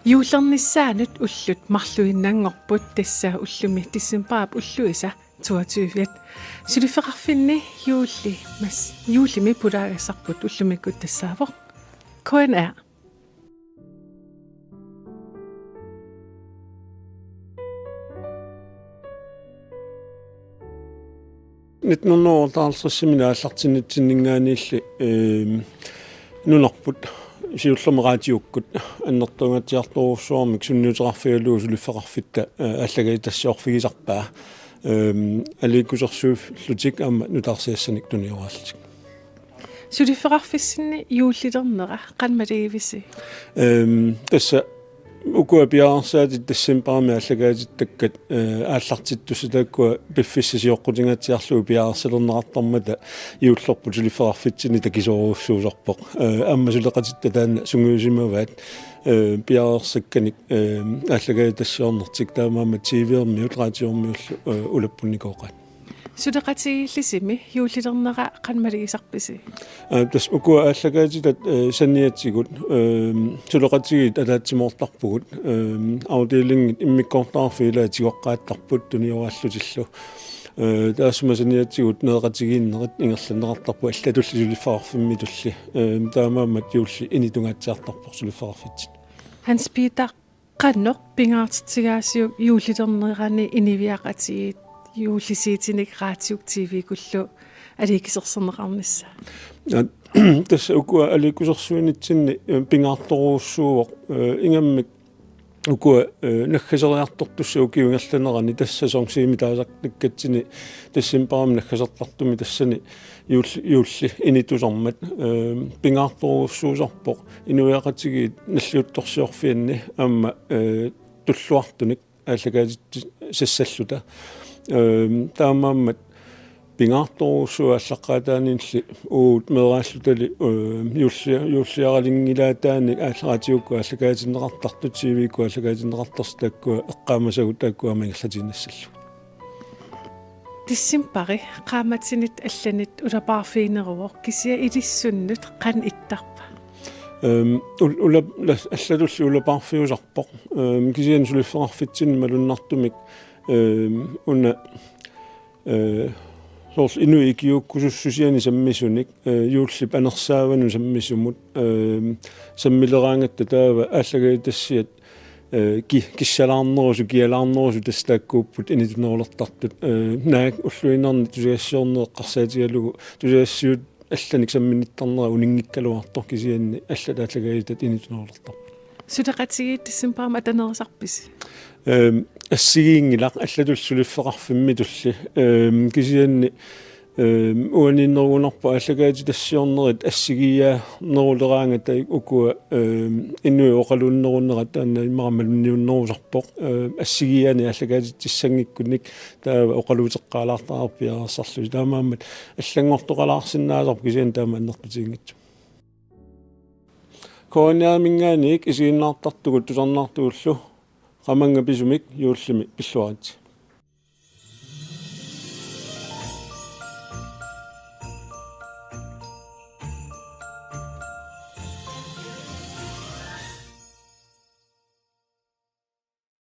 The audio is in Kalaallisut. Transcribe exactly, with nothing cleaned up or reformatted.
Juullernissaanut ullut marluinnanngorput, tassa ullumi decembarip ulluisa toogtyve. Suliffeqarfinni juulli mas-, juullimi pulaagassarput ullumikkut tassaavoq K N R. Nitten hundrede og otteoghalvtredsimi aallartinnitsinninngaanniilli, ehm, nunarput siullermik raatiukkut annertungaatsiartorujussuarmik sunniuteqarfigalugu suliffeqarfitta, eh, aallakaatitassiorfigisarpaa, ehm, aliikkusersuillutik aamma nutaarsiassanik tunioraallutik. Suliffeqarfissinni juullilernera qanoq malugivisi? Ehm, tassa ukua piareersaatit decembarimi aallakaatittakkat, eh, aallartittussat taakkua piffissaq sioqqutingaatsiarlugu piareersalerneqartarmata juullerput suliffeqarfitsinni takisoorujussuusarpoq. Eh, aamma suleqatitta taanna sungiusimavaat, eh, piareersakkanik, eh, aallakaatitassiornertik, taamaammat T V-rmiut, raatiormiullu, eh, ulappunnikooqaat. Suleqatigiillisimi juullilernera qanoq malugisarpisi? Aa, tassa ukua aallakaatitat, eh, saniatigut, ehm, suleqatigiit ataatsimoortarpugut, ehm, afdelingit immikkoortortaqarfiit ilaat tigoqqaattarput tunioraallutillu. Eh, taassuma saniatigut nereqatigiinnerit ingerlanneqartarput allatulli suliffeqarfimmitulli. Ehm, taamaammat juulli initungaatsiartarpoq suliffeqarfitsinni. Hans Peter, qanoq pingaartitsigaasiuk juullilernerani inuiaqatigiit juullisiutinik raatiukkut T V-kkullu aliikkusersorneqarnissaa? Ja, tassa ukua aliikkusersuinitsinni, eh, pingaartorujussuuvoq, eh, ingammik ukua, eh, naggaseriartortussat ukiup ingerlanerani tassa sæsonsiimi taasartakkatsinni decembarimi naggasertartumi tassani juul-, juulli initusarmat, eh, pingaartorujussuusarpoq inuiaqatigiit nalliuttorsiorfianni aamma, eh, tulluartunik aallakaatitsisassalluta. Ehm, taamaammat pingaartorujussuuvoq aallaqqaataaniilli uagut meeraallutali, ehm, juullia-, juulliaralunngilaataannik aalla-, raatiukkut aallakaatinneqartartut, T V-kkut aallakaatinneqartartut taakkua eqqaamasagut taakkua aamma ingerlatiinnassallugit. Decembari qaammatinit allanit ulapaarfigineruvoq, kisianni ilissunnut qanoq ittarpa? Ehm, ul-, ula-, la-, allatulli ulapaarfiusarpoq. Ehm, kisianni suliffeqarfitsinni malunnartumik, ehm, una, eh, soorlu inuit ikiuukkusussusianik sammisunik, eh, juullip anersaavanut sammisumut, ehm, sammileraangatta taava aallakaatitassiat, eh, ki-, kissalaarnerusut, kialaarnerusut tassa taakkuupput initunerulertartut. Eh, naak ulluinnarni tusagassiorneq eqqarsaatigalugu tusagassiuut allanik samminittarnera uninngikkaluartoq, kisianni allat aallakaatitat initunerulertarput. Suleqatigiit decembarimi atanerisarpisi? Ehm, assigiinngilaq allatulli suliffeqarfimmitulli. Ehm, kisianni, ehm, uaniinnerugunarpoq aallakaatitassiornerit assigiiaaneruleraangata ukua, ehm, inuit oqaluunnerunerat taanna immaqa malunniunnerusarpoq. Ehm, assigiiaanik aallakaatitsissanngikkunik taava oqaluuteqqaalaartarput piareersarlusi. Taamaammat allanngortoqalaarsinnaasarpoq kisianni taama annertutiginngitsoq. K N R-minngaanniit isiginnaartartugut tusarnaartugullu, qamannga pisumik juullimi pilluaritsi.